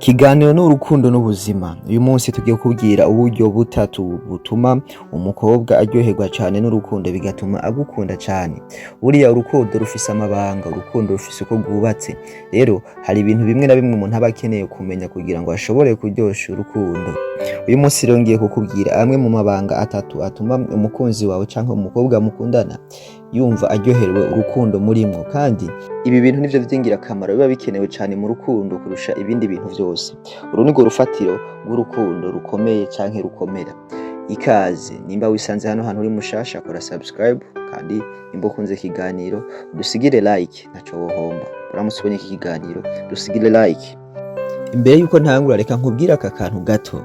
Ikiganiro n'urukundo n'ubuzima. Uyu munsi tugiye kubwira uburyo butatu butuma umukobwa aryoherwa cane n'urukundo, bigatuma agukunda cane. Buriya urukundo rufise amabanga, urukundo rufise uko rwubatse. Rero hari ibintu bimwe na bimwe umuntu aba akeneye kumenya kugira ngo ashobore kuryosha urukundo. Uyu munsi rero ngiye kukubwira amwe mu mabanga atatu atuma umukunzi wawe canke umukobwa mukundana yumva aryoherewe urukundo murimwo. Kandi ibi bintu nivyo vy'ingirakamaro biba bikenewe cane mu rukundo kurusha ibindi bintu vyose. Uru nirwo rufatiro rw'urukundo rukomeye canke rukomera. Ikaze! Nimba wisanze hano hantu uri mushasha, kora subscribe, kandi nimba ukunze ikiganiro udusigire like, ntaco wohomba. Uramutse ubonye iki kiganiro, dusigire like. Imbere yuko ntangura, reka nkubwire aka kantu gato.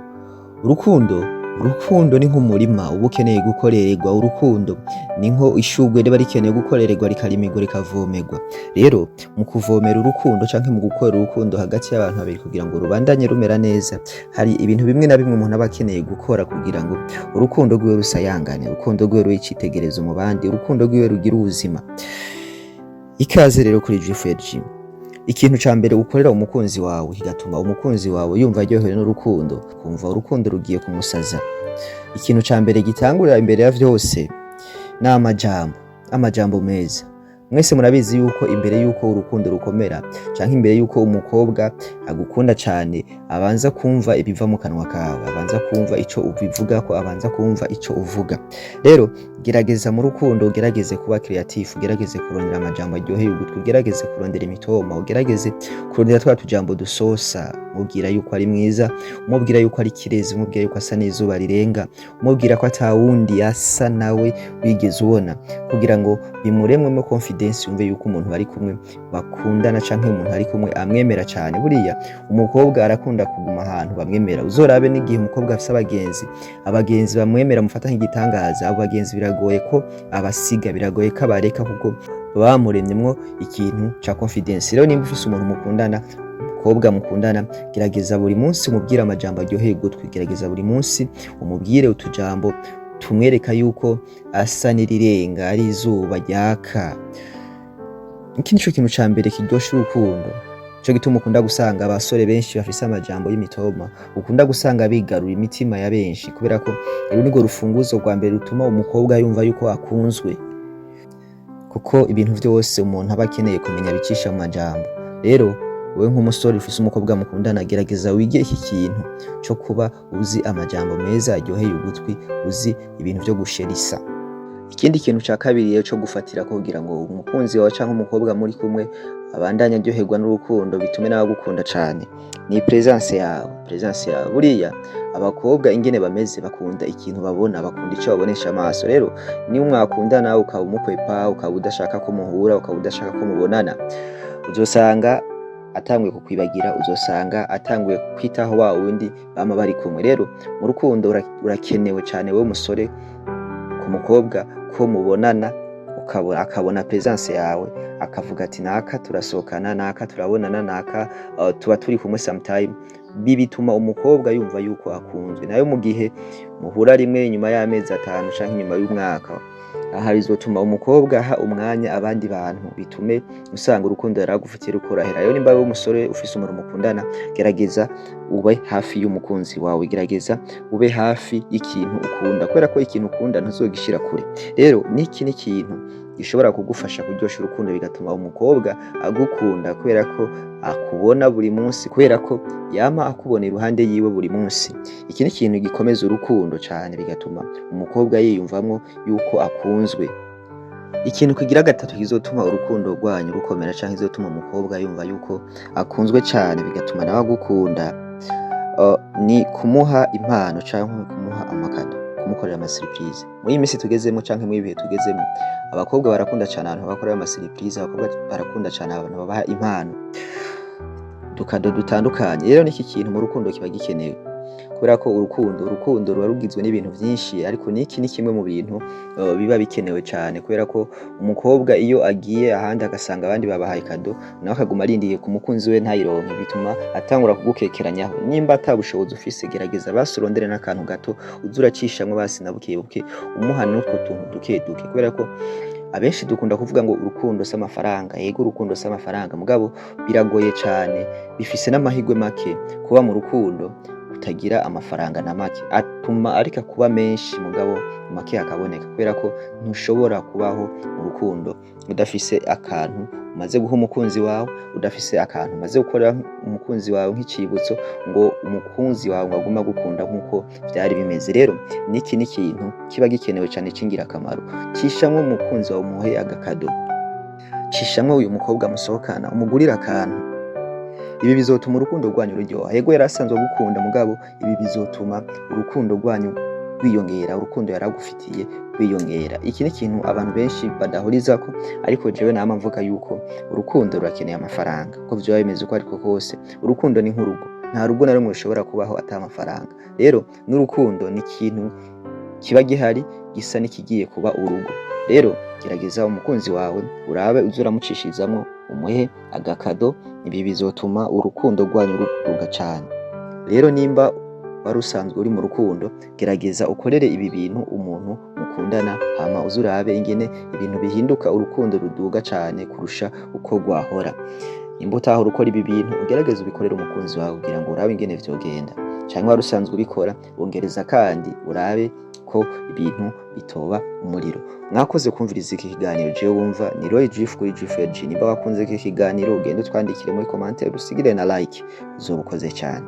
Urukundo ni nk'umurima uba ukeneye gukorererwa. Urukundo ni nko ishurwe riba rikeneye gukorererwa, rikarimirwa, rikavomerwa. Rero mu kuvomera urukundo canke mu gukora urukundo hagati y'abantu babiri kugira ngo rubandanye rumera neza, hari ibintu bimwe na bimwe umuntu aba akeneye gukora kugira ngo urukundo rwiwe rusayangane, urukundo rwiwe rube icitegererezo mu bandi, urukundo rwiwe rugire ubuzima. Ikaze rero kuri G4G. Ikintu ca mbere ukorera umukunzi wawe kigatuma umukunzi wawe yumva aryohewe n'urukundo, kumva urukundo rugiye kumusaza, ikintu ca mbere gitangurira imbere ya vyose ni amajambo, amajambo meza. Mwese murabizi yuko imbere yuko urukundo rukomera canke imbere yuko umukobwa agukunda cane, abanza kumva ibiva mu kanwa kawe, abanza kumva ico ubivugako, abanza kumva ico uvuga. Rero gerageza mu rukundo ugerageze kuba creative, ugerageze kurondera amajambo aryoheye ugutwi, ugerageze kurondera imitoma, ugerageze kurondera twa tujambo dusosa. Mubwira yuko ari mwiza, umubwira yuko ari kirezi, umubwira yuko asa n'izuba rirenga, umubwira ko atawundi asa nawe wigeze ubona, kugira ngo bimuremwemo confidence, yumve yuko umuntu bari kumwe bakundana canke umuntu ari kumwe amwemera cane. Buriya umukobwa arakunda kuguma ahantu bamwemera. Uzorabe n'igihe umukobwa afise abagenzi, abagenzi bamwemera, mufata nk'igitangaza, abo bagenzi biragoye ko abasiga, biragoye ko abareka, kuko baba bamuremyemwo ikintu ca confidence. Rero nimba ufise umuntu mukundana, umukobwa mukundana, gerageza buri munsi umubwire amajambo aryoheye ugutwi, gerageza buri munsi umubwire utujambo tumwereka yuko asa n'irirenga, ari izuba ryaka. Iki nico kintu ca mbere kiryosha urukundo. Nico gituma ukunda gusanga abasore benshi bafise amajambo y'imitoma, ukunda gusanga bigarura imitima ya benshi, kubera ko uru nirwo rufunguzo rwa mbere rutuma umukobwa yumva yuko akunzwe, kuko ibintu vyose umuntu aba akeneye kumenya bicisha mu majambo. Rero wewe nk'umusore ufise umukobwa mukundana, gerageza wige iki kintu co kuba uzi amajambo meza aryoheye ugutwi, uzi ibintu vyo gusherisa. Ikindi kintu ca kabiri rero co gufatirako kugira ngo umukunzi wawe canke umukobwa muri kumwe abandanye aryoherwa n'urukundo, bitume nawe agukunda cane, ni presence yawe. Presence yawe. Buriya abakobwa ingene bameze, bakunda ikintu babona, bakunda ico babonesha amaso. Rero niba mwakundana ukaba umukwepa, ukaba udashaka ko muhura, ukaba udashaka ko mubonana, uzosanga atanguye kukwibagira, uzosanga atanguye kwitaho wa wundi bama bari kumwe. Rero mu rukundo urakenewe cane wewe musore ku mukobwa ko mubonana, ukabona, akabona presence yawe, akavuga ati: "Naka turasohokana, naka turabonana, naka tuba turi kumwe sometime." Bi bituma umukobwa yumva yuko akunzwe. Nayo mu gihe muhura rimwe inyuma y'amezi 5 canke inyuma y'umwaka, aha bizotuma umukobwa aha umwanya abandi bantu, bitume usanga urukundo yaragufitiye rukorahera. Rero nimba uri umusore ufise umuntu mukundana, gerageza ube hafi y'umukunzi wawe, gerageza ube hafi y'ikintu ukunda, kubera ko ikintu ukunda ntuzogishira kure. Rero niki ni ikintu gishobora kugufasha kuryosha urukundo, bigatuma umukobwa agukunda, kubera ko akubona buri munsi, kubera ko yama akubona iruhande yiwe buri munsi. Iki ni ikintu gikomeza urukundo cane, bigatuma umukobwa yiyumvamwo yuko akunzwe. Ikintu kigira gatatu kizotuma urukundo rwanyu rukomera canke kizotuma umukobwa yumva yuko akunzwe cane, bigatuma nawe agukunda, ni kumuha impano canke kumuha ama cadeaux, kumukorera ama surprise. Muri iyi minsi tugezemwo canke muri ibi bihe tugezemwo, abakobwa barakunda cane abantu babakorera ama surprise, abakobwa barakunda cane abantu babaha impano, udu cadeaux dutandukanye. Rero niki kintu mu rukundo kiba gikenewe, kubera ko urukundo ruba rugizwe n'ibintu vyinshi, ariko niki ni kimwe mu bintu biba bikenewe cane, kubera ko umukobwa iyo agiye ahandi agasanga abandi babahaye cadeau, nawe akaguma arindiriye ku mukunzi we ntayironke, bituma atangura kugukekeranyaho. Nimba ata bushobozi ufise, gerageza basi urondere n'akantu gato uza uracishamwo, basi na buke buke umuha n'utwo tuntu duke duke, kubera ko Abenshi dukunda kuvuga ngo urukundo si amafaranga. Yego, urukundo si amafaranga, mugabo biragoye cane, bifise n'amahirwe make kuba mu rukundo utagira amafaranga na make. Atuma areka kuba menshi, mugabo make akaboneka, kubera ko ntushobora kubaho mu rukundo udafise akantu umaze guha umukunzi wawe, udafise akantu umaze gukorera umukunzi wawe nk'icibutso, ngo umukunzi wawe ngo agume agukunda nk'uko vyari bimeze. Rero niki ni ikintu kiba gikenewe cane c'ingirakamaro. Cishamwo umukunzi wawe, umuhe agakado, cishamwo uyu mukobwa musohokana, umugurire akantu. Ibi bizotuma urukundo rwanyu ruryoha. Yego, yari asanzwe agukunda, mugabo ibi bizotuma urukundo rwanyu rwiyongera, urukundo yaragufitiye rwiyongera. Iki ni ikintu abantu benshi badahurizako, ariko jewe nama mvuga yuko urukundo rurakeneye amafaranga, uko vyoba bimeze uko ariko kose. Urukundo ni nk'urugo, nta rugo na rumwe rushobora kubaho ata amafaranga. Rero n'urukundo ni ikintu kiba gihari gisa n'ikigiye kuba urugo. Rero gerageza umukunzi wawe urabe uze uramucishirizamwo, umuhe agakado. Ibi bizotuma urukundo rwanyu ruduga cane. Rero nimba wari usanzwe uri mu rukundo, gerageza ukorere ibi bintu umuntu mukundana, hama uze urabe ingene ibintu bihinduka, urukundo ruduga cane kurusha uko rwahora. Nimba utahora ukora ibi bintu, ugerageze ubikorere umukunzi wawe kugira ngo urabe ingene vyogenda, canke wari usanzwe ubikora, wongereza kandi urabe ko ibintu bitoba umuriro. Mwakoze kumviriza iki kiganiro. Jewe wumva ni Roy Jif kuri Jif Nimba wakunze iki kiganiro, ugende utwandikire muri commentaire, usigire na like, uzoba ukoze cyane.